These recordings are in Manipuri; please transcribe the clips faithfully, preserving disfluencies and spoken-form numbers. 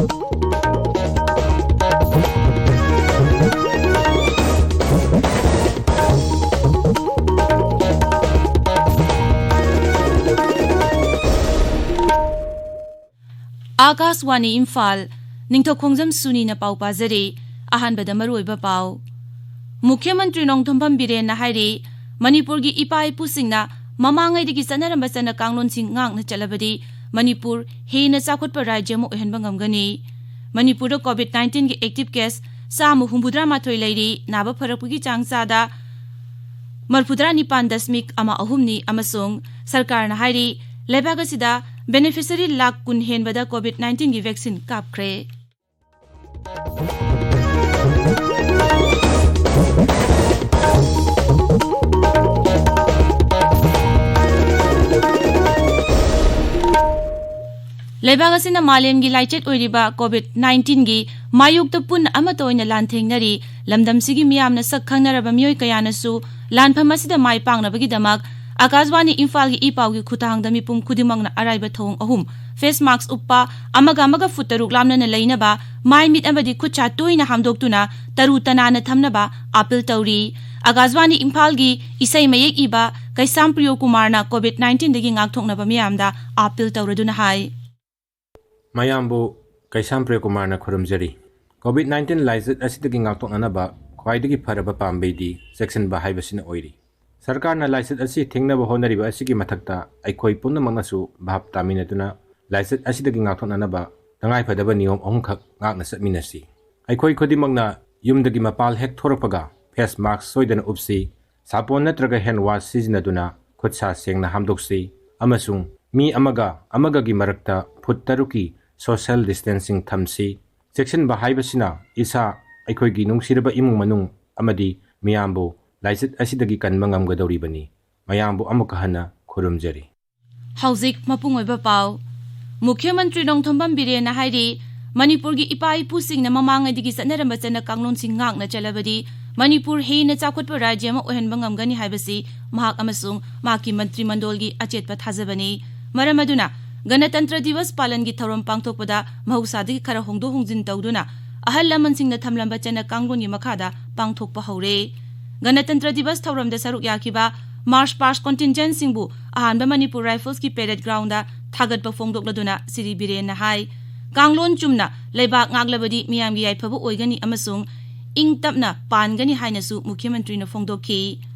ꯑꯥꯀꯥꯁꯋꯥꯅꯤ ꯏꯝꯐꯥꯜ, ꯅꯤꯡꯊꯧꯈꯣꯡꯖꯝ ꯁꯨꯅꯤꯅ ꯄꯥꯎ ꯄꯥꯖꯔꯤ꯫ ꯑꯍꯥꯟꯕꯗ ꯃꯔꯨꯑꯣꯏꯕ ꯄꯥꯎ꯫ ꯃꯨꯈ꯭ꯌ ꯃꯟꯇ꯭ꯔꯤ ꯅꯣꯡꯊꯣꯝꯕꯝ ꯕꯤꯔꯦꯟꯅ ꯍꯥꯏꯔꯤ, ꯃꯅꯤꯄꯨꯔꯒꯤ ꯏꯄꯥ ꯏꯄꯨꯁꯤꯡꯅ ꯃꯃꯥꯡꯉꯩꯗꯒꯤ ꯆꯠꯅꯔꯝꯕ ꯆꯠꯅ ꯀꯥꯡꯂꯣꯟꯁꯤꯡ ꯉꯥꯛꯅ ꯆꯠꯂꯕꯗꯤ ꯃꯅꯤꯄꯨꯔ ꯍꯦꯟꯅ ꯆꯥꯎꯈꯠꯄ ꯔꯥꯖ꯭ꯌ ꯑꯃ ꯑꯣꯏꯍꯟꯕ ꯉꯝꯒꯅꯤ꯫ ꯃꯅꯤꯄꯨꯔꯗ COVID nineteenꯒꯤ active case ꯆꯥꯝꯃ ꯍꯨꯝꯐꯨꯇꯔꯥ ꯃꯥꯊꯣꯏ ꯂꯩꯔꯤ, ꯅꯥꯕ ꯐꯔꯛꯄꯒꯤ ꯆꯥꯡ ꯆꯥꯗ ꯃꯔꯐꯨꯇꯔꯥ ꯅꯤꯄꯥꯟ ꯗꯁꯃꯤꯛ ꯑꯃ ꯑꯍꯨꯝꯅꯤ ꯑꯃꯁꯨꯡ ꯁꯔꯀꯥꯔꯅ ꯍꯥꯏꯔꯤ, ꯂꯩꯕꯥꯛ ꯑꯁꯤꯗ beneficiary ꯂꯥꯈ ꯀꯨꯟ ꯍꯦꯟꯕꯗ COVID nineteenꯒꯤ vaccine ꯀꯥꯞꯈ꯭ꯔꯦ꯫ ꯂꯩꯕꯥꯛ ꯑꯁꯤꯅ ꯃꯥꯂꯦꯝꯒꯤ ꯂꯥꯏꯆꯠ ꯑꯣꯏꯔꯤꯕ COVID nineteenꯒꯤ ꯃꯥꯌꯣꯛꯇ ꯄꯨꯟꯅ ꯑꯃꯠꯇ ꯑꯣꯏꯅ ꯂꯥꯟꯊꯦꯡꯅꯔꯤ꯫ ꯂꯝꯗꯝꯁꯤꯒꯤ ꯃꯤꯌꯥꯝꯅ ꯁꯛ ꯈꯪꯅꯔꯕ ꯃꯤꯑꯣꯏ ꯀꯌꯥꯅꯁꯨ ꯂꯥꯟꯐꯝ ꯑꯁꯤꯗ ꯃꯥꯏ ꯄꯥꯛꯅꯕꯒꯤꯗꯃꯛ ꯑꯥꯀꯥꯁꯕꯥꯅꯤ ꯏꯝꯐꯥꯜꯒꯤ ꯏ ꯄꯥꯎꯒꯤ ꯈꯨꯠꯊꯥꯡꯗ ꯃꯤꯄꯨꯝ ꯈꯨꯗꯤꯡꯃꯛꯅ ꯑꯔꯥꯏꯕ ꯊꯧꯑꯣꯡ ꯑꯍꯨꯝ, face mask ꯎꯞꯄ, ꯑꯃꯒ ꯑꯃꯒ ꯐꯨꯠ ꯇꯔꯨꯛ ꯂꯥꯞꯅꯅ ꯂꯩꯅꯕ, ꯃꯥꯏ ꯃꯤꯠ ꯑꯃꯗꯤ ꯈꯨꯠ ꯁꯥ ꯇꯣꯏꯅ ꯍꯥꯝꯗꯣꯛꯇꯨꯅ ꯇꯔꯨ ꯇꯅꯥꯟꯅ ꯊꯝꯅꯕ ꯑꯥꯄꯤꯜ ꯇꯧꯔꯤ꯫ ꯑꯥꯀꯥꯁꯕꯥꯅꯤ ꯏꯝꯐꯥꯜꯒꯤ ꯏꯁꯩ ꯃꯌꯦꯛ ꯏꯕ ꯀꯩꯁꯥꯝ ꯄ꯭ꯔꯤꯌꯣ ꯀꯨꯃꯥꯔꯅ COVID nineteenꯗꯒꯤ ꯉꯥꯛꯊꯣꯛꯅꯕ ꯃꯤꯌꯥꯝꯗ ꯑꯥꯄꯤꯜ ꯇꯧꯔꯗꯨꯅ ꯍꯥꯏ꯫ ꯃꯌꯥꯝꯕꯨ ꯀꯩꯁꯥꯝ ꯄ꯭ꯔꯤꯌꯣ ꯀꯨꯃꯥꯔꯅ ꯈꯨꯔꯨꯝꯖꯔꯤ꯫ COVID nineteen ꯂꯥꯏꯆꯠ ꯑꯁꯤꯗꯒꯤ ꯉꯥꯛꯊꯣꯛꯅꯅꯕ ꯈ꯭ꯋꯥꯏꯗꯒꯤ ꯐꯔꯕ ꯄꯥꯝꯕꯩꯗꯤ ꯆꯦꯛꯁꯤꯟꯕ ꯍꯥꯏꯕꯁꯤꯅ ꯑꯣꯏꯔꯤ꯫ ꯁꯔꯀꯥꯔꯅ ꯂꯥꯏꯆꯠ ꯑꯁꯤ ꯊꯤꯡꯅꯕ ꯍꯣꯠꯅꯔꯤꯕ ꯑꯁꯤꯒꯤ ꯃꯊꯛꯇ ꯑꯩꯈꯣꯏ ꯄꯨꯝꯅꯃꯛꯅꯁꯨ ꯚꯥꯞ ꯇꯥꯃꯤꯟꯅꯗꯨꯅ ꯂꯥꯏꯆꯠ ꯑꯁꯤꯗꯒꯤ ꯉꯥꯛꯊꯣꯛꯅꯅꯕ ꯇꯉꯥꯏꯐꯗꯕ ꯅꯤꯌꯣꯝ ꯑꯍꯨꯝꯈꯛ ꯉꯥꯛꯅ ꯆꯠꯃꯤꯟꯅꯁꯤ꯫ ꯑꯩꯈꯣꯏ ꯈꯨꯗꯤꯡꯃꯛꯅ ꯌꯨꯝꯗꯒꯤ ꯃꯄꯥꯜ ꯍꯦꯛ ꯊꯣꯔꯛꯄꯒ face mask ꯁꯣꯏꯗꯅ ꯎꯞꯁꯤ, ꯁꯥꯄꯣꯟ ꯅꯠꯇ꯭ꯔꯒ hand wash ꯁꯤꯖꯤꯟꯅꯗꯨꯅ ꯈꯨꯠ ꯁꯥ ꯁꯦꯡꯅ ꯍꯥꯝꯗꯣꯛꯁꯤ ꯑꯃꯁꯨꯡ ꯃꯤ ꯑꯃꯒ ꯑꯃꯒꯒꯤ ꯃꯔꯛꯇ ꯐꯨꯠ ꯇꯔꯨꯛꯀꯤ social distancing ꯊꯝꯁꯤ꯫ ꯆꯦꯛꯁꯤꯟꯕ ꯍꯥꯏꯕꯁꯤꯅ ꯏꯁꯥ, ꯑꯩꯈꯣꯏꯒꯤ ꯅꯨꯡꯁꯤꯔꯕ ꯏꯃꯨꯡ ꯃꯅꯨꯡ ꯑꯃꯗꯤ ꯃꯤꯌꯥꯝꯕꯨ ꯂꯥꯏꯆꯠ ꯑꯁꯤꯗꯒꯤ ꯀꯟꯕ ꯉꯝꯒꯗꯧꯔꯤꯕꯅꯤ꯫ ꯃꯌꯥꯝꯕꯨ ꯑꯃꯨꯛꯀ ꯍꯟꯅ ꯈꯨꯔꯨꯝꯖꯔꯤ꯫ ꯍꯧꯖꯤꯛ ꯃꯄꯨꯡ ꯑꯣꯏꯕ ꯄꯥꯎ꯫ ꯃꯨꯈ꯭ꯌ ꯃꯟꯇ꯭ꯔꯤ ꯅꯣꯡꯊꯣꯝꯕꯝ ꯕꯤꯔꯦꯟꯅ ꯍꯥꯏꯔꯤ, ꯃꯅꯤꯄꯨꯔꯒꯤ ꯏꯄꯥ ꯏꯄꯨꯁꯤꯡꯅ ꯃꯃꯥꯡꯉꯩꯗꯒꯤ ꯆꯠꯅꯔꯝꯕ ꯆꯠꯅ ꯀꯥꯡꯂꯣꯟꯁꯤꯡ ꯉꯥꯛꯅ ꯆꯠꯂꯕꯗꯤ ꯃꯅꯤꯄꯨꯔ ꯍꯦꯟꯅ ꯆꯥꯎꯈꯠꯄ ꯔꯥꯖ꯭ꯌ ꯑꯃ ꯑꯣꯏꯍꯟꯕ ꯉꯝꯒꯅꯤ ꯍꯥꯏꯕꯁꯤ ꯃꯍꯥꯛ ꯑꯃꯁꯨꯡ ꯃꯍꯥꯛꯀꯤ ꯃꯟꯇ꯭ꯔꯤ ꯃꯟꯗꯣꯜꯒꯤ ꯑꯆꯦꯠꯄ ꯊꯥꯖꯕꯅꯤ꯫ ꯃꯔꯝ ꯑꯗꯨꯅ ꯒꯅꯇꯟꯇ꯭ꯔ ꯗꯤꯕꯁ ꯄꯥꯂꯟꯒꯤ ꯊꯧꯔꯝ ꯄꯥꯡꯊꯣꯛꯄꯗ ꯃꯍꯧꯁꯥꯗꯒꯤ ꯈꯔ ꯍꯣꯡꯗꯣꯛ ꯍꯣꯡꯖꯤꯟ ꯇꯧꯗꯨꯅ ꯑꯍꯜ ꯂꯃꯟꯁꯤꯡꯅ ꯊꯝꯂꯝꯕ ꯆꯠꯅ ꯀꯥꯡꯂꯣꯟꯒꯤ ꯃꯈꯥꯗ ꯄꯥꯡꯊꯣꯛꯄ ꯍꯧꯔꯦ꯫ ꯒꯅꯇꯟꯇ꯭ꯔ ꯗꯤꯕꯁ ꯊꯧꯔꯝꯗ ꯁꯔꯨꯛ ꯌꯥꯈꯤꯕ ꯃꯥꯔꯆ ꯄꯥꯁ ꯀꯣꯟꯇꯤꯟꯖꯦꯟꯁꯤꯡꯕꯨ ꯑꯍꯥꯟꯕ ꯃꯅꯤꯄꯨꯔ ꯔꯥꯏꯐꯜꯁꯀꯤ ꯄꯦꯔꯦꯗ ꯒ꯭ꯔꯥꯎꯟꯗ ꯊꯥꯒꯠꯄ ꯐꯣꯡꯗꯣꯛꯂꯗꯨꯅ ꯁꯤꯔꯤ ꯕꯤꯔꯦꯟꯅ ꯍꯥꯏ, ꯀꯥꯡꯂꯣꯟ ꯆꯨꯝꯅ ꯂꯩꯕꯥꯛ ꯉꯥꯛꯂꯕꯗꯤ ꯃꯤꯌꯥꯝꯒꯤ ꯌꯥꯏꯐꯕ ꯑꯣꯏꯒꯅꯤ ꯑꯃꯁꯨꯡ ꯏꯪ ꯇꯞꯅ ꯄꯥꯟꯒꯅꯤ ꯍꯥꯏꯅꯁꯨ ꯃꯨꯈ꯭ꯌ ꯃꯟꯇ꯭ꯔꯤꯅ ꯐꯣꯡꯗꯣꯛꯈꯤ꯫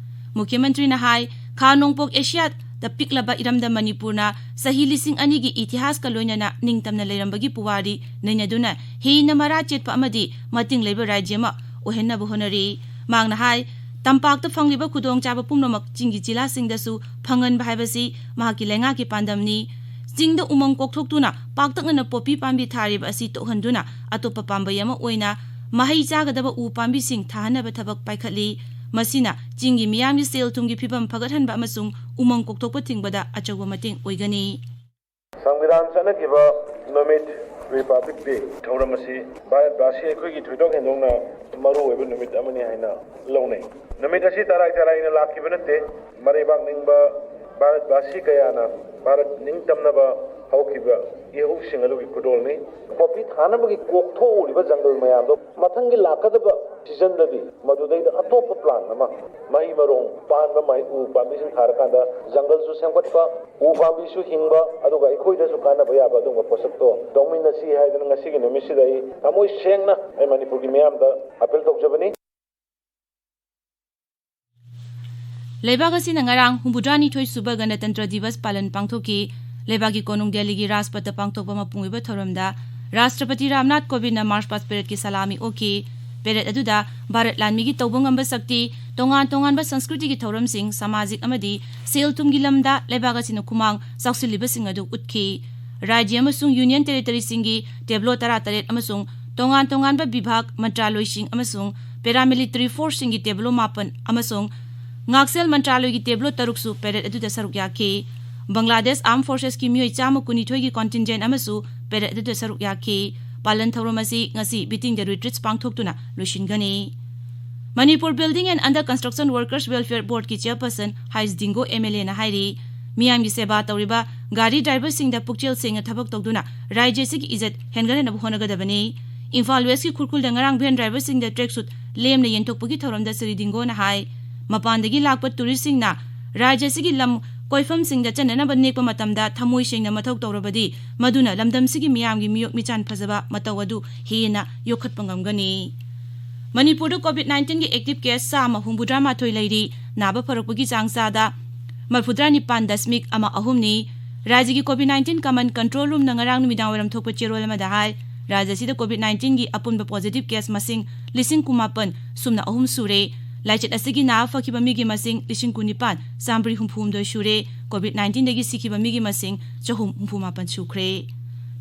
ꯃꯨꯈ꯭ꯌ ꯃꯟꯇ꯭ꯔꯤꯅ ꯍꯥꯏ, ꯈꯥ ꯅꯣꯡꯄꯣꯛ ꯑꯦꯁꯤꯌꯥꯗ ꯄꯤꯛꯂꯕ ꯏꯔꯝꯗꯝ ꯃꯅꯤꯄꯨꯔꯅ ꯆꯍꯤ ꯂꯤꯁꯤꯡ ꯑꯅꯤꯒꯤ ꯏꯇꯤꯍꯥꯁꯀ ꯂꯣꯏꯅꯅ ꯅꯤꯡꯇꯝꯅ ꯂꯩꯔꯝꯕꯒꯤ ꯄꯨꯋꯥꯔꯤ ꯅꯩꯅꯗꯨꯅ ꯍꯦꯟꯅ ꯃꯔꯥ ꯆꯦꯠꯄ ꯑꯃꯗꯤ ꯃꯇꯤꯡ ꯂꯩꯕ ꯔꯥꯖ꯭ꯌ ꯑꯃ ꯑꯣꯏꯍꯟꯅꯕ ꯍꯣꯠꯅꯔꯤ꯫ ꯃꯍꯥꯛꯅ ꯍꯥꯏ, ꯇꯝꯄꯥꯛꯇ ꯐꯪꯂꯤꯕ ꯈꯨꯗꯣꯡꯆꯥꯕ ꯄꯨꯝꯅꯃꯛ ꯆꯤꯡꯒꯤ ꯖꯤꯂꯥꯁꯤꯡꯗꯁꯨ ꯐꯪꯍꯟꯕ ꯍꯥꯏꯕꯁꯤ ꯃꯍꯥꯛꯀꯤ ꯂꯩꯉꯥꯛꯀꯤ ꯄꯥꯟꯗꯝꯅꯤ꯫ ꯆꯤꯡꯗ ꯎꯃꯪ ꯀꯣꯛꯊꯣꯛꯇꯨꯅ ꯄꯥꯛꯇꯛꯅꯅ ꯄꯣꯄꯤ ꯄꯥꯝꯕꯤ ꯊꯥꯔꯤꯕ ꯑꯁꯤ ꯇꯣꯛꯍꯟꯗꯨꯅ ꯑꯇꯣꯞꯄ ꯄꯥꯝꯕꯩ ꯑꯃ ꯑꯣꯏꯅ ꯃꯍꯩ ꯆꯥꯒꯗꯕ ꯎ ꯄꯥꯝꯕꯤꯁꯤꯡ ꯊꯥꯍꯟꯅꯕ ꯊꯕꯛ ꯄꯥꯏꯈꯠꯂꯤ꯫ ꯃꯁꯤꯅ ꯆꯤꯡꯒꯤ ꯃꯤꯌꯥꯝꯒꯤ ꯁꯦꯜ ꯊꯨꯝꯒꯤ ꯐꯤꯕꯝ ꯐꯒꯠꯍꯟꯕ ꯑꯃꯁꯨꯡ ꯎꯃꯪ ꯀꯣꯛꯊꯣꯛꯄ ꯊꯤꯡꯕꯗ ꯑꯆꯧꯕ ꯃꯇꯦꯡ ꯑꯣꯏꯒꯅꯤ꯫ ꯁꯪꯕꯤꯙꯥꯟ ꯆꯠꯅꯈꯤꯕ ꯅꯨꯃꯤꯠ, ꯔꯤꯄꯕ꯭ꯂꯤꯛ ꯗꯦ ꯊꯧꯔꯝ ꯑꯁꯤ ꯚꯥꯔꯠ ꯚꯥꯁꯤ ꯑꯩꯈꯣꯏꯒꯤ ꯊꯣꯏꯗꯣꯛ ꯍꯦꯟꯗꯣꯛꯅ ꯃꯔꯨ ꯑꯣꯏꯕ ꯅꯨꯃꯤꯠ ꯑꯃꯅꯤ ꯍꯥꯏꯅ ꯂꯧꯅꯩ꯫ ꯅꯨꯃꯤꯠ ꯑꯁꯤ ꯇꯔꯥꯏ ꯇꯔꯥꯏꯅ ꯂꯥꯛꯈꯤꯕ ꯅꯠꯇꯦ꯫ ꯃꯔꯩꯕꯥꯛ ꯅꯤꯡꯕ ꯚꯥꯔꯠ ꯚꯥꯁꯤ ꯀꯌꯥꯅ ꯚꯥꯔꯠ ꯅꯤꯡꯇꯝꯅꯕ ꯍꯧꯈꯤꯕ ꯏꯍꯧꯁꯤꯡ ꯑꯗꯨꯒꯤ ꯈꯨꯗꯣꯜꯅꯤ꯫ ꯄꯣꯄꯤ ꯊꯥꯅꯕꯒꯤ ꯀꯣꯛꯊꯣꯛꯎꯔꯤꯕ ꯖꯪꯒꯜ ꯃꯌꯥꯝꯗꯣ ꯃꯊꯪꯒꯤ ꯂꯥꯛꯀꯗꯕ ꯁꯤꯖꯟꯗꯗꯤ ꯃꯗꯨꯗꯩꯗ ꯑꯇꯣꯞꯄ ꯄ꯭ꯂꯥꯟ ꯑꯃ, ꯃꯍꯩ ꯃꯔꯣꯡ ꯄꯥꯟꯕ ꯃꯍꯩ, ꯎ ꯄꯥꯝꯕꯤꯁꯤꯡ ꯊꯥꯔꯀꯥꯟꯗ ꯖꯪꯒꯜꯁꯨ ꯁꯦꯝꯒꯠꯄ, ꯎ ꯄꯥꯝꯕꯤꯁꯨ ꯍꯤꯡꯕ, ꯑꯗꯨꯒ ꯑꯩꯈꯣꯏꯗꯁꯨ ꯀꯥꯟꯅꯕ ꯌꯥꯕ ꯑꯗꯨꯒꯨꯝꯕ ꯄꯣꯠꯁꯛꯇꯣ ꯇꯧꯃꯤꯟꯅꯁꯤ ꯍꯥꯏꯗꯅ ꯉꯁꯤꯒꯤ ꯅꯨꯃꯤꯠꯁꯤꯗ ꯑꯩ ꯊꯃꯣꯏ ꯁꯦꯡꯅ ꯑꯩ ꯃꯅꯤꯄꯨꯔꯒꯤ ꯃꯤꯌꯥꯝꯗ ꯑꯥꯄꯤꯜ ꯇꯧꯖꯕꯅꯤ꯫ ꯂꯩꯕꯥꯛ ꯑꯁꯤꯅ ꯉꯔꯥꯡ ꯍꯨꯝꯐꯨꯇꯔꯥꯅꯤꯊꯣꯏ ꯁꯨꯕ ꯒꯅꯇꯟꯇ꯭ꯔ ꯗꯤꯕꯁ ꯄꯥꯂꯟ ꯄꯥꯡꯊꯣꯛꯈꯤ꯫ ꯂꯩꯕꯥꯛꯀꯤ ꯀꯣꯅꯨꯡ ꯗꯦꯜꯂꯤꯒꯤ ꯔꯥꯖꯄꯊꯇ ꯄꯥꯡꯊꯣꯛꯄ ꯃꯄꯨꯡ ꯑꯣꯏꯕ ꯊꯧꯔꯝꯗ ꯔꯥꯁꯇ꯭ꯔꯄꯇꯤ ꯔꯥꯝꯅꯥꯊ ꯀꯣꯕꯤꯟꯗꯅ ꯃꯥꯔꯆ ꯄꯥꯁ ꯄꯦꯔꯦꯗꯀꯤ ꯁꯂꯥꯃꯤ ꯑꯣꯛꯈꯤ꯫ ꯄꯦꯔꯦꯗ ꯑꯗꯨꯗ ꯚꯥꯔꯠ ꯂꯥꯟꯃꯤꯒꯤ ꯇꯧꯕ ꯉꯝꯕ ꯁꯛꯇꯤ, ꯇꯣꯉꯥꯟ ꯇꯣꯉꯥꯟꯕ ꯁꯪꯁꯀ꯭ꯔꯤꯇꯤꯒꯤ ꯊꯧꯔꯝꯁꯤꯡ, ꯁꯃꯥꯖꯤꯛ ꯑꯃꯗꯤ ꯁꯦꯜ ꯊꯨꯝꯒꯤ ꯂꯝꯗ ꯂꯩꯕꯥꯛ ꯑꯁꯤꯅ ꯈꯨꯃꯥꯡ ꯆꯥꯎꯁꯤꯜꯂꯤꯕꯁꯤꯡ ꯑꯗꯨ ꯎꯠꯈꯤ꯫ ꯔꯥꯖ꯭ꯌ ꯑꯃꯁꯨꯡ ꯌꯨꯅꯤꯌꯟ ꯇꯦꯔꯤꯇꯣꯔꯤꯁꯤꯡꯒꯤ ꯇꯦꯕ꯭ꯂꯣ ꯇꯔꯥꯇꯔꯦꯠ ꯑꯃꯁꯨꯡ ꯇꯣꯉꯥꯟ ꯇꯣꯉꯥꯟꯕ ꯕꯤꯚꯥꯒ, ꯃꯟꯇ꯭ꯔꯥꯂꯣꯏꯁꯤꯡ ꯑꯃꯁꯨꯡ ꯄꯦꯔꯥꯃꯤꯂꯤꯇꯔꯤ ꯐꯣꯔꯁꯁꯤꯡꯒꯤ ꯇꯦꯕ꯭ꯂꯣ ꯃꯥꯄꯟ ꯑꯃꯁꯨꯡ ꯉꯥꯛꯁꯦꯜ ꯃꯟꯇ꯭ꯔꯥꯂꯣꯏꯒꯤ ꯇꯦꯕ꯭ꯂꯣ ꯇꯔꯨꯛꯁꯨ ꯄꯦꯔꯦꯗ ꯑꯗꯨꯗ ꯁꯔꯨꯛ ꯌꯥꯈꯤ꯫ ꯕꯪꯒ꯭ꯂꯥꯗꯦꯁ ꯑꯥꯔꯝ ꯐꯣꯔꯁꯦꯁꯀꯤ ꯃꯤꯑꯣꯏ ꯆꯥꯝꯃ ꯀꯨꯟꯅꯤꯊꯣꯏꯒꯤ ꯀꯣꯟꯇꯤꯟꯖꯦꯟ ꯑꯃꯁꯨ ꯄꯦꯔꯦꯗ ꯑꯗꯨꯗ ꯁꯔꯨꯛ ꯌꯥꯈꯤ꯫ ꯄꯥꯂꯟ ꯊꯧꯔꯝ ꯑꯁꯤ ꯉꯁꯤ ꯕꯤꯇꯤꯡꯗ ꯔꯤꯇ꯭ꯔꯤꯠꯁ ꯄꯥꯡꯊꯣꯛꯇꯨꯅ ꯂꯣꯏꯁꯤꯟꯒꯅꯤ꯫ Manipur Building and Under Construction Workers Welfare Boardꯀꯤ ꯆꯦꯌꯔꯄꯔꯁꯟ ꯍꯩꯁ ꯗꯤꯡꯒꯣ ꯑꯦꯝ ꯑꯦꯜ ꯑꯦꯅ ꯍꯥꯏꯔꯤ, ꯃꯤꯌꯥꯝꯒꯤ ꯁꯦꯕꯥ ꯇꯧꯔꯤꯕ ꯒꯥꯔꯤ ꯗ꯭ꯔꯥꯏꯚꯔꯁꯤꯡꯗ ꯄꯨꯛꯆꯦꯜ ꯁꯦꯡꯅ ꯊꯕꯛ ꯇꯧꯗꯨꯅ ꯔꯥꯖ꯭ꯌ ꯑꯁꯤꯒꯤ ꯏꯖꯠ ꯍꯦꯟꯒꯠꯍꯟꯅꯕ ꯍꯣꯠꯅꯒꯗꯕꯅꯤ꯫ ꯏꯝꯐꯥꯜ ꯋꯦꯁꯀꯤ ꯈꯨꯔꯈꯨꯜꯗ ꯉꯔꯥꯡ ꯚꯦꯟ ꯗ꯭ꯔꯥꯏꯚꯔꯁꯤꯡꯗ ꯇ꯭ꯔꯦꯛ ꯁꯨꯠ ꯂꯦꯝꯅ ꯌꯦꯟꯊꯣꯛꯄꯒꯤ ꯊꯧꯔꯝꯗ ꯁ꯭ꯔꯤ ꯗꯤꯡꯒꯣꯅ ꯍꯥꯏ, ꯃꯄꯥꯟꯗꯒꯤ ꯂꯥꯛꯄ ꯇꯨꯔꯤꯁꯁꯤꯡꯅ ꯔꯥꯖ꯭ꯌ ꯑꯁꯤꯒꯤ ꯂꯝ ꯀꯣꯏꯐꯝꯁꯤꯡꯗ ꯆꯠꯅꯅꯕ ꯅꯦꯛꯄ ꯃꯇꯝꯗ ꯊꯃꯣꯏ ꯁꯦꯡꯅ ꯃꯊꯧ ꯇꯧꯔꯕꯗꯤ ꯃꯗꯨꯅ ꯂꯝꯗꯝꯁꯤꯒꯤ ꯃꯤꯌꯥꯝꯒꯤ ꯃꯤꯑꯣꯛ ꯃꯤꯆꯥꯟ ꯐꯖꯕ ꯃꯇꯧ ꯑꯗꯨ ꯍꯦꯟꯅ ꯌꯣꯛꯈꯠꯄ ꯉꯝꯒꯅꯤ꯫ ꯃꯅꯤꯄꯨꯔꯗ ꯀꯣꯚꯤꯗ ꯅꯥꯏꯟꯇꯤꯟꯒꯤ ꯑꯦꯛꯇꯤꯚ ꯀꯦꯁ ꯆꯥꯝꯃ ꯍꯨꯝꯐꯨꯇꯔꯥ ꯃꯥꯊꯣꯏ ꯂꯩꯔꯤ꯫ ꯅꯥꯕ ꯐꯔꯛꯄꯒꯤ ꯆꯥꯡ ꯆꯥꯗ ꯃꯔꯤꯐꯨꯇꯔꯥ ꯅꯤꯄꯥꯟ ꯗꯁꯃꯤꯛ ꯑꯃ ꯑꯍꯨꯝꯅꯤ꯫ ꯔꯥꯖ꯭ꯌꯒꯤ ꯀꯣꯚꯤꯗ ꯅꯥꯏꯟꯇꯤꯟ ꯀꯃꯟ ꯀꯟꯇ꯭ꯔꯣꯜ ꯔꯨꯝꯅ ꯉꯔꯥꯡ ꯅꯨꯃꯤꯗꯥꯡ ꯋꯥꯏꯔꯝ ꯊꯣꯛꯄ ꯆꯦꯔꯣꯜ ꯑꯃꯗ ꯍꯥꯏ, ꯔꯥꯖ꯭ꯌ ꯑꯁꯤꯗ ꯀꯣꯚꯤꯗ ꯅꯥꯏꯟꯇꯤꯟꯒꯤ ꯑꯄꯨꯟꯕ ꯄꯣꯖꯤꯇꯤꯚ ꯀꯦꯁ ꯃꯁꯤꯡ ꯂꯤꯁꯤꯡ ꯀꯨꯟꯃꯥꯄꯟ ꯁꯨꯞꯅ ꯑꯍꯨꯝ ꯁꯨꯔꯦ꯫ ꯂꯥꯏꯆꯠ ꯑꯁꯤꯒꯤ ꯅꯥꯕ ꯐꯈꯤꯕ ꯃꯤꯒꯤ ꯃꯁꯤꯡ ꯂꯤꯁꯤꯡ ꯀꯨꯟꯅꯤꯄꯥꯟ ꯆꯥꯝꯃꯔꯤ ꯍꯨꯝꯐꯨꯍꯨꯝꯗꯣꯏ ꯁꯨꯔꯦ꯫ ꯀꯣꯚꯤꯗ ꯅꯥꯏꯟꯇꯤꯟꯗꯒꯤ ꯁꯤꯈꯤꯕ ꯃꯤꯒꯤ ꯃꯁꯤꯡ ꯆꯍꯨꯝ ꯍꯨꯝꯐꯨ ꯃꯥꯄꯟ ꯁꯨꯈ꯭ꯔꯦ꯫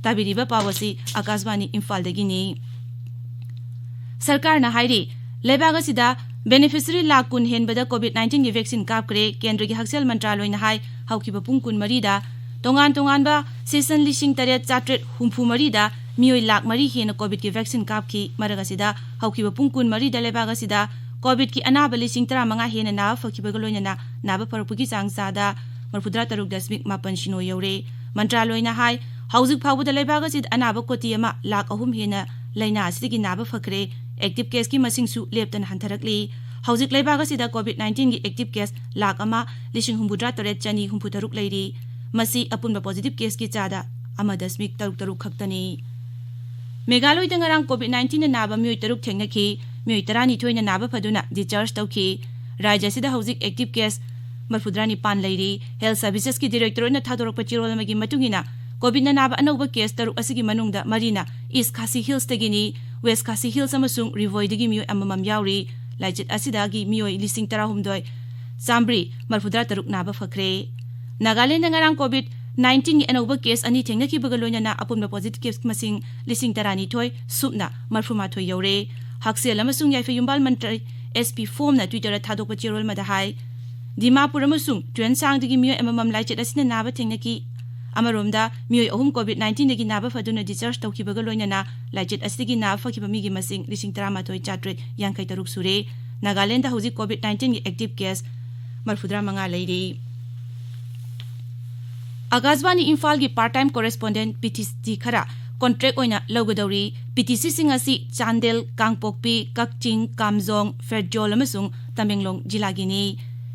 ꯇꯥꯕꯤꯔꯤꯕ ꯄꯥꯎ ꯑꯁꯤ ꯑꯀꯥꯁꯕꯥꯅꯤ ꯏꯝꯐꯥꯜꯗꯒꯤꯅꯤ꯫ ꯁꯔꯀꯥꯔꯅ ꯍꯥꯏꯔꯤ, ꯂꯩꯕꯥꯛ ꯑꯁꯤꯗ ꯕꯦꯅꯤꯐꯤꯁꯔꯤ ꯂꯥꯈ ꯀꯨꯟ ꯍꯦꯟꯕꯗ ꯀꯣꯚꯤꯗ ꯅꯥꯏꯟꯇꯤꯟꯒꯤ ꯚꯦꯛꯁꯤꯟ ꯀꯥꯞꯈ꯭ꯔꯦ꯫ ꯀꯦꯟꯗ꯭ꯔꯒꯤ ꯍꯛꯁꯦꯜ ꯃꯟꯇ꯭ꯔꯥꯂꯣꯏꯅ ꯍꯥꯏ, ꯍꯧꯈꯤꯕ ꯄꯨꯡ ꯀꯨꯟꯃꯔꯤꯗ ꯇꯣꯉꯥꯟ ꯇꯣꯉꯥꯟꯕ ꯁꯦꯁꯟ ꯂꯤꯁꯤꯡ ꯇꯔꯦꯠ ꯆꯥꯇ꯭ꯔꯦꯠ ꯍꯨꯝꯐꯨ ꯃꯔꯤꯗ ꯃꯤꯑꯣꯏ ꯂꯥꯈ ꯃꯔꯤ ꯍꯦꯟꯅ ꯀꯣꯚꯤꯗꯀꯤ ꯚꯦꯛꯁꯤꯟ ꯀꯥꯞꯈꯤ꯫ ꯃꯔꯛ ꯑꯁꯤꯗ ꯍꯧꯈꯤꯕ ꯄꯨꯡ ꯀꯨꯟꯃꯔꯤꯗ ꯂꯩꯕꯥꯛ ꯑꯁꯤꯗ ꯀꯣꯚꯤꯗꯀꯤ ꯑꯅꯥꯕ ꯂꯤꯁꯤꯡ ꯇꯔꯥꯃꯉꯥ ꯍꯦꯟꯅ ꯅꯥꯕ ꯐꯈꯤꯕꯒ ꯂꯣꯏꯅꯅ ꯅꯥꯕ ꯐꯔꯛꯄꯒꯤ ꯆꯥꯡ ꯆꯥꯗ ꯃꯔꯤꯐꯨꯇꯔꯥ ꯇꯔꯨꯛ ꯗꯁꯃꯤꯛ ꯃꯥꯄꯟ ꯁꯤꯅꯣ ꯌꯧꯔꯦ꯫ ꯃꯟꯇ꯭ꯔꯥꯂꯣꯏꯅ ꯍꯥꯏ, ꯍꯧꯖꯤꯛ ꯐꯥꯎꯕꯗ ꯂꯩꯕꯥꯛ ꯑꯁꯤꯗ ꯑꯅꯥꯕ ꯀꯣꯇꯤ ꯑꯃ ꯂꯥꯈ ꯑꯍꯨꯝ ꯍꯦꯟꯅ ꯂꯥꯏꯅꯥ ꯑꯁꯤꯗꯒꯤ ꯅꯥꯕ ꯐꯈ꯭ꯔꯦ꯫ ꯑꯦꯛꯇꯤꯚ ꯀꯦꯁꯀꯤ ꯃꯁꯤꯡꯁꯨ ꯂꯦꯞꯇꯅ ꯍꯟꯊꯔꯛꯂꯤ꯫ ꯍꯧꯖꯤꯛ ꯂꯩꯕꯥꯛ ꯑꯁꯤꯗ ꯀꯣꯚꯤꯗ ꯅꯥꯏꯟꯇꯤꯟꯒꯤ ꯑꯦꯛꯇꯤꯚ ꯀꯦꯁ ꯂꯥꯈ ꯑꯃ ꯂꯤꯁꯤꯡ ꯍꯨꯝꯐꯨꯇꯔꯥ ꯇꯔꯦꯠ ꯆꯅꯤ ꯍꯨꯝꯐꯨ ꯇꯔꯨꯛ ꯂꯩꯔꯤ꯫ ꯃꯁꯤ ꯑꯄꯨꯟꯕ ꯄꯣꯖꯤꯇꯤꯚ ꯀꯦꯁꯀꯤ ꯆꯥꯗ ꯑꯃ ꯗꯁꯃꯤꯛ ꯇꯔꯨꯛ ꯇꯔꯨꯛ ꯈꯛꯇꯅꯤ꯫ ꯃꯦꯘꯥꯂꯣꯏꯗ ꯉꯔꯥꯡ ꯀꯣꯚꯤꯗ ꯅꯥꯏꯟꯇꯤꯟꯅ ꯅꯥꯕ ꯃꯤꯑꯣꯏ ꯇꯔꯨꯛ ꯊꯦꯡꯅꯈꯤ꯫ ꯃꯤꯑꯣꯏ ꯇꯔꯥꯅꯤꯊꯣꯏꯅ ꯅꯥꯕ ꯐꯗꯨꯅ ꯗꯤꯁꯆꯥꯔꯖ ꯇꯧꯈꯤ꯫ ꯔꯥꯖ꯭ꯌ ꯑꯁꯤꯗ ꯍꯧꯖꯤꯛ ꯑꯦꯛꯇꯤꯚ ꯀꯦꯁ ꯃꯔꯤꯐꯨꯇꯔꯥ ꯅꯤꯄꯥꯟ ꯂꯩꯔꯤ꯫ ꯍꯦꯜꯊ ꯁꯔꯚꯤꯁꯦꯁꯀꯤ ꯗꯤꯔꯦꯛꯇꯣꯔꯦꯠꯅ ꯊꯥꯗꯣꯔꯛꯄ ꯆꯦꯔꯣꯜ ꯑꯃꯒꯤ ꯃꯇꯨꯡ ꯏꯟꯅ, ꯀꯣꯚꯤꯗꯅ ꯅꯥꯕ ꯑꯅꯧꯕ ꯀꯦꯁ ꯇꯔꯨꯛ ꯑꯁꯤꯒꯤ ꯃꯅꯨꯡꯗ ꯃꯔꯤꯅ ꯏꯁ ꯈꯥꯁꯤ ꯍꯤꯜꯁꯇꯒꯤꯅꯤ꯫ ꯋꯦꯁ ꯈꯥꯁꯤ ꯍꯤꯜꯁ ꯑꯃꯁꯨꯡ ꯔꯤꯚꯣꯏꯗꯒꯤ ꯃꯤꯑꯣꯏ ꯑꯃꯃꯝ ꯌꯥꯎꯔꯤ꯫ ꯂꯥꯏꯆꯠ ꯑꯁꯤꯗꯒꯤ ꯃꯤꯑꯣꯏ ꯂꯤꯁꯤꯡ ꯇꯔꯥꯍꯨꯝꯗꯣꯏ ꯆꯥꯝꯃꯔꯤ ꯃꯔꯤꯐꯨꯇꯔꯥ ꯇꯔꯨꯛ ꯅꯥꯕ ꯐꯈ꯭ꯔꯦ꯫ ꯅꯥꯒꯥꯂꯦꯟꯗ ꯉꯔꯥꯡ ꯀꯣꯚꯤꯗ ꯅꯥꯏꯟꯇꯤꯟꯒꯤ ꯑꯅꯧꯕ ꯀꯦꯁ ꯑꯅꯤ ꯊꯦꯡꯅꯈꯤꯕꯒ ꯂꯣꯏꯅꯅ ꯑꯄꯨꯟꯕ ꯄꯣꯖꯤꯇꯤꯚ ꯀꯦꯁ ꯃꯁꯤꯡ ꯂꯤꯁꯤꯡ ꯇꯔꯥꯅꯤꯊꯣꯏ ꯁꯨꯞꯅ ꯃꯔꯤꯐꯨꯃꯥꯊꯣꯏ ꯌꯧꯔꯦ꯫ ꯍꯛꯁꯦꯜ ꯑꯃꯁꯨꯡ ꯌꯥꯏꯐ ꯌꯨꯝꯕꯥꯜ ꯃꯟꯇ꯭ꯔꯤ ꯑꯦꯁ ꯄꯤ ꯐꯣꯝꯅ ꯇ꯭ꯋꯤꯇꯔꯗ ꯊꯥꯗꯣꯛꯄ ꯆꯦꯔꯣꯜ ꯑꯃꯗ ꯍꯥꯏ, ꯗꯤꯃꯥꯄꯨꯔ ꯑꯃꯁꯨꯡ ꯇ꯭ꯋꯦꯟꯁꯥꯡꯗꯒꯤ ꯃꯤꯑꯣꯏ ꯑꯃꯃꯝ ꯂꯥꯏꯆꯠ ꯑꯁꯤꯅ ꯅꯥꯕ ꯊꯦꯡꯅꯈꯤ꯫ ꯑꯃꯔꯣꯝꯗ, ꯃꯤꯑꯣꯏ ꯑꯍꯨꯝ ꯀꯣꯚꯤꯗ ꯅꯥꯏꯟꯇꯤꯟꯗꯒꯤ ꯅꯥꯕ ꯐꯗꯨꯅ ꯗꯤꯁꯆꯥꯔꯖ ꯇꯧꯈꯤꯕꯒ ꯂꯣꯏꯅꯅ ꯂꯥꯏꯆꯠ ꯑꯁꯤꯗꯒꯤ ꯅꯥꯕ ꯐꯈꯤꯕ ꯃꯤꯒꯤ ꯃꯁꯤꯡ ꯂꯤꯁꯤꯡ ꯇꯔꯥꯃꯥꯊꯣꯏ ꯆꯥꯇ꯭ꯔꯦꯠ ꯌꯥꯡꯈꯩ ꯇꯔꯨꯛ ꯁꯨꯔꯦ꯫ ꯅꯥꯒꯥꯂꯦꯟꯗ ꯍꯧꯖꯤꯛ ꯀꯣꯚꯤꯗ ꯅꯥꯏꯟꯇꯤꯟꯒꯤ ꯑꯦꯛꯇꯤꯚ ꯀꯦꯁ ꯃꯔꯤꯐꯨꯇꯔꯥ ꯃꯉꯥ ꯂꯩꯔꯤ꯫ ꯑꯀꯥꯁꯕꯥꯅꯤ ꯏꯝꯐꯥꯜꯒꯤ part time correspondent P T C ꯈꯔ contract ꯑꯣꯏꯅ ꯂꯧꯒꯗꯧꯔꯤ꯫ P T Cꯁꯤꯡ ꯑꯁꯤ ꯆꯥꯟꯗꯦꯜ, ꯀꯥꯡꯄꯣꯛꯄꯤ, ꯀꯛꯆꯤꯡ, ꯀꯥꯝꯖꯣꯡ, ꯐꯦꯔꯖꯣꯜ ꯑꯃꯁꯨꯡ ꯇꯃꯦꯡꯂꯣꯡ ꯖꯤꯂꯥꯒꯤꯅꯤ꯫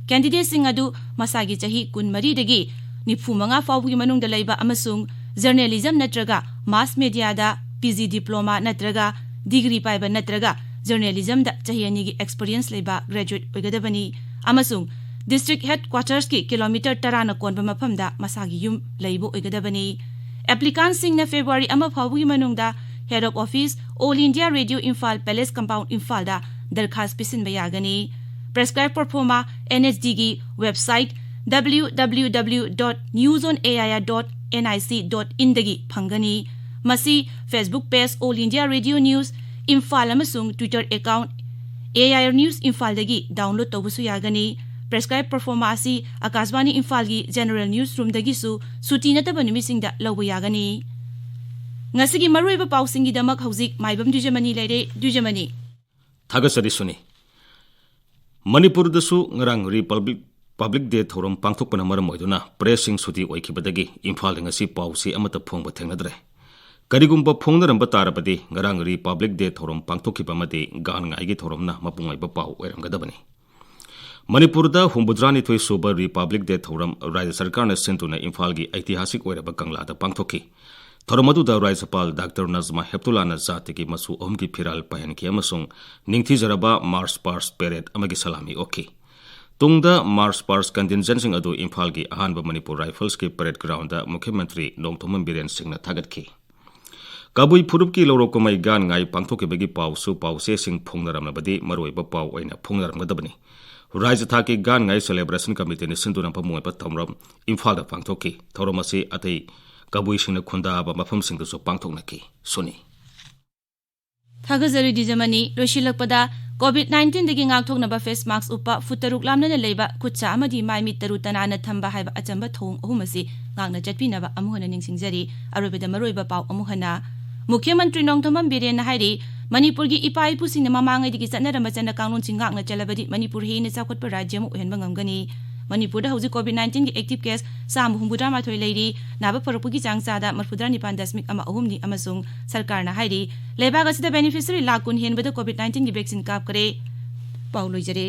Candidateꯁꯤꯡ ꯑꯗꯨ ꯃꯁꯥꯒꯤ ꯆꯍꯤ ꯀꯨꯟꯃꯔꯤꯗꯒꯤ ꯅꯤꯐꯨꯃꯉꯥ ꯐꯥꯎꯕꯒꯤ ꯃꯅꯨꯡꯗ ꯂꯩꯕ ꯑꯃꯁꯨꯡ journalism ꯅꯠꯇ꯭ꯔꯒ mass mediaꯗ P G diploma ꯅꯠꯇ꯭ꯔꯒ degree ꯄꯥꯏꯕ ꯅꯠꯇ꯭ꯔꯒ journalismꯗ ꯆꯍꯤ ꯑꯅꯤꯒꯤ experience ꯂꯩꯕ graduate ꯑꯣꯏꯒꯗꯕꯅꯤ ꯑꯃꯁꯨꯡ district headquartersꯀꯤ kilometre ꯇꯔꯥꯅ ꯀꯣꯟꯕ ꯃꯐꯝꯗ ꯃꯁꯥꯒꯤ ꯌꯨꯝ ꯂꯩꯕ ꯑꯣꯏꯒꯗꯕꯅꯤ꯫ Applicantꯁꯤꯡꯅ February ꯑꯃ ꯐꯥꯎꯕꯒꯤ ꯃꯅꯨꯡꯗ Head of Office, All India Radio Imphal, Palace Compound, ꯏꯝꯐꯥꯜꯗ ꯗꯔꯈꯥꯁ ꯄꯤꯁꯤꯟꯕ ꯌꯥꯒꯅꯤ꯫ Prescribed proforma N H Dꯒꯤ website W W W dot news on A I R dot N I C dot inꯗꯒꯤ ꯐꯪꯒꯅꯤ꯫ ꯃꯁꯤ Facebook page All India Radio News Imphal ꯑꯃꯁꯨꯡ Twitter account A I R News ꯏꯝꯐꯥꯜꯗꯒꯤ download ꯇꯧꯕꯁꯨ ꯌꯥꯒꯅꯤ꯫ Prescribed proforma ꯑꯁꯤ ꯑꯀꯥꯁꯕꯥꯅꯤ ꯏꯝꯐꯥꯜꯒꯤ general newsroomꯗꯒꯤꯁꯨ ꯁꯨꯇꯤ ꯅꯠꯇꯕ ꯅꯨꯃꯤꯠꯁꯤꯡꯗ ꯂꯧꯕ ꯌꯥꯒꯅꯤ꯫ ꯉꯁꯤꯒꯤ ꯃꯔꯨꯑꯣꯏꯕ ꯄꯥꯎꯁꯤꯡꯒꯤꯗꯃꯛ ꯍꯧꯖꯤꯛ ꯃꯥꯏꯕꯝ ꯗꯨꯖꯃꯅꯤ ꯂꯩꯔꯦ꯫ ꯗꯨꯖꯃꯅꯤ꯫ ꯊꯥꯒꯠꯆꯔꯤ ꯁꯨꯅꯤ꯫ ꯃꯅꯤꯄꯨꯔꯗꯁꯨ ꯉꯔꯥꯡ Republic, Public Day ꯊꯧꯔꯝ ꯄꯥꯡꯊꯣꯛꯄꯅ ꯃꯔꯝ ꯑꯣꯏꯗꯨꯅ pressꯁꯤꯡ ꯁꯨꯇꯤ ꯑꯣꯏꯈꯤꯕꯗꯒꯤ ꯏꯝꯐꯥꯜꯗ ꯉꯁꯤ ꯄꯥꯎ ꯆꯦ ꯑꯃꯠꯇ ꯐꯣꯡꯕ ꯊꯦꯡꯅꯗ꯭ꯔꯦ꯫ ꯀꯔꯤꯒꯨꯝꯕ ꯐꯣꯡꯅꯔꯝꯕ ꯇꯥꯔꯕꯗꯤ ꯉꯔꯥꯡ Republic Day ꯊꯧꯔꯝ ꯄꯥꯡꯊꯣꯛꯈꯤꯕ ꯑꯃꯗꯤ ꯒꯥꯟ ꯉꯥꯏꯒꯤ ꯊꯧꯔꯝꯅ ꯃꯄꯨꯡ ꯑꯣꯏꯕ ꯄꯥꯎ ꯑꯣꯏꯔꯝꯒꯗꯕꯅꯤ꯫ ꯃꯅꯤꯄꯨꯔꯗ ꯍꯨꯝꯐꯨꯇꯔꯥꯅꯤꯊꯣꯏ ꯁꯨꯕ Republic Day ꯊꯧꯔꯝ ꯔꯥꯖ꯭ꯌ ꯁꯔꯀꯥꯔꯅ ꯁꯤꯟꯗꯨꯅ ꯏꯝꯐꯥꯜꯒꯤ ꯑꯩꯇꯤꯍꯥꯁꯤꯛ ꯑꯣꯏꯔꯕ ꯀꯪꯂꯥꯗ ꯄꯥꯡꯊꯣꯛꯈꯤ꯫ ꯊꯧꯔꯝ ꯑꯗꯨꯗ ꯔꯥꯖ꯭ꯌꯄꯥꯜ ꯗꯥꯛꯇꯔ ꯅꯖꯃꯥ ꯍꯦꯞꯇꯨꯂꯥꯅ ꯖꯥꯇꯤꯒꯤ ꯃꯆꯨ ꯑꯍꯨꯝꯒꯤ ꯐꯤꯔꯥꯜ ꯄꯥꯏꯍꯟꯈꯤ ꯑꯃꯁꯨꯡ ꯅꯤꯡꯊꯤꯖꯔꯕ March Past Parade ꯑꯃꯒꯤ ꯁꯂꯥꯃꯤ ꯑꯣꯛꯈꯤ꯫ ꯇꯨꯡꯗ March Past Contingentꯁꯤꯡ ꯑꯗꯨ ꯏꯝꯐꯥꯜꯒꯤ ꯑꯍꯥꯟꯕ ꯃꯅꯤꯄꯨꯔ Riflesꯀꯤ parade groundꯗ ꯃꯨꯈ꯭ꯌ ꯃꯟꯇ꯭ꯔꯤ ꯅꯣꯡꯊꯣꯝꯕꯝ ꯕꯤꯔꯦꯟ ꯁꯤꯡꯅ ꯊꯥꯒꯠꯈꯤ꯫ ꯀꯕꯨꯏ ꯐꯨꯔꯨꯞꯀꯤ ꯂꯧꯔꯣꯛ ꯀꯨꯝꯍꯩ ꯒꯥꯟ ꯉꯥꯏ ꯄꯥꯡꯊꯣꯛꯈꯤꯕꯒꯤ ꯄꯥꯎꯁꯨ ꯄꯥꯎꯆꯦꯁꯤꯡ ꯐꯣꯡꯅꯔꯝꯂꯕꯗꯤ ꯃꯔꯨꯑꯣꯏꯕ ꯄꯥꯎ ꯑꯣꯏꯅ ꯐꯣꯡꯅꯔꯝꯒꯗꯕꯅꯤ꯫ ꯔꯥꯖ꯭ꯌ ꯊꯥꯛꯀꯤ ꯒꯥꯟ ꯉꯥꯏ celebration committeeꯅ ꯁꯤꯟꯗꯨꯅ ꯃꯄꯨꯡ ꯑꯣꯏꯕ ꯊꯧꯔꯝ ꯏꯝꯐꯥꯜꯗ ꯄꯥꯡꯊꯣꯛꯈꯤ꯫ ꯊꯧꯔꯝ ꯑꯁꯤ ꯑꯇꯩ ꯀꯕꯨꯏꯁꯤꯡꯅ ꯈꯨꯟꯗꯥꯕ ꯃꯐꯝꯁꯤꯡꯗꯁꯨ ꯄꯥꯡꯊꯣꯛꯅꯈꯤ꯫ ꯁꯨꯅꯤ꯫ ꯊꯥꯒꯠꯆꯔꯤ ꯗꯤꯖꯃꯅꯤ꯫ ꯂꯣꯏꯁꯤꯜꯂꯛꯄꯗ, COVID nineteenꯗꯒꯤ ꯉꯥꯛꯊꯣꯛꯅꯕ face mask ꯎꯞꯄ, ꯐꯨꯠ ꯇꯔꯨꯛ ꯂꯥꯞꯅꯅ ꯂꯩꯕ, ꯈꯨꯠ ꯁꯥ ꯑꯃꯗꯤ ꯃꯥꯏ ꯃꯤꯠ ꯇꯔꯨ ꯇꯅꯥꯟꯅ ꯊꯝꯕ ꯍꯥꯏꯕ ꯑꯆꯝꯕ ꯊꯧꯑꯣꯡ ꯑꯍꯨꯝ ꯑꯁꯤ ꯉꯥꯛꯅ ꯆꯠꯄꯤꯅꯕ ꯑꯃꯨꯛ ꯍꯟꯅ ꯅꯤꯡꯁꯤꯡꯖꯔꯤ꯫ ꯑꯔꯣꯏꯕꯗ ꯃꯔꯨꯑꯣꯏꯕ ꯄꯥꯎ ꯑꯃꯨꯛ ꯍꯟꯅ꯫ ꯃꯨꯈ꯭ꯌ ꯃꯟꯇ꯭ꯔꯤ ꯅꯣꯡꯊꯣꯝꯕꯝ ꯕꯤꯔꯦꯟꯅ ꯍꯥꯏꯔꯤ, ꯃꯅꯤꯄꯨꯔꯒꯤ ꯏꯄꯥ ꯏꯄꯨꯁꯤꯡꯅ ꯃꯃꯥꯡꯉꯩꯗꯒꯤ ꯆꯠꯅꯔꯝꯕ ꯆꯠꯅ ꯀꯥꯡꯂꯣꯟꯁꯤꯡ ꯉꯥꯛꯅ ꯆꯠꯂꯕꯗꯤ ꯃꯅꯤꯄꯨꯔ ꯍꯦꯟꯅ ꯆꯥꯎꯈꯠꯄ ꯔꯥꯖ꯭ꯌ ꯑꯃ ꯑꯣꯏꯍꯟꯕ ꯉꯝꯒꯅꯤ꯫ ꯃꯅꯤꯄꯨꯔꯗ ꯍꯧꯖꯤꯛ COVID nineteen ꯒꯤ active case ꯆꯥꯝꯃ ꯍꯨꯝꯐꯨꯇꯔꯥ ꯃꯥꯊꯣꯏ ꯂꯩꯔꯤ꯫ ꯅꯥꯕ ꯐꯔꯛꯄꯒꯤ ꯆꯥꯡ ꯆꯥꯗ ꯃꯔꯤꯐꯨꯇꯔꯥ ꯅꯤꯄꯥꯟ ꯗꯁꯃꯤꯛ ꯑꯃ ꯑꯍꯨꯝꯅꯤ ꯑꯃꯁꯨꯡ ꯁꯔꯀꯥꯔꯅ ꯍꯥꯏꯔꯤ, ꯂꯩꯕꯥꯛ ꯑꯁꯤꯗ beneficiary ꯂꯥꯈ ꯀꯨꯟ ꯍꯦꯟꯕꯗ COVID nineteen ꯒꯤ vaccine ꯀꯥꯞꯈ꯭ꯔꯦ꯫ ꯄꯥꯎ ꯂꯣꯏꯖꯔꯦ꯫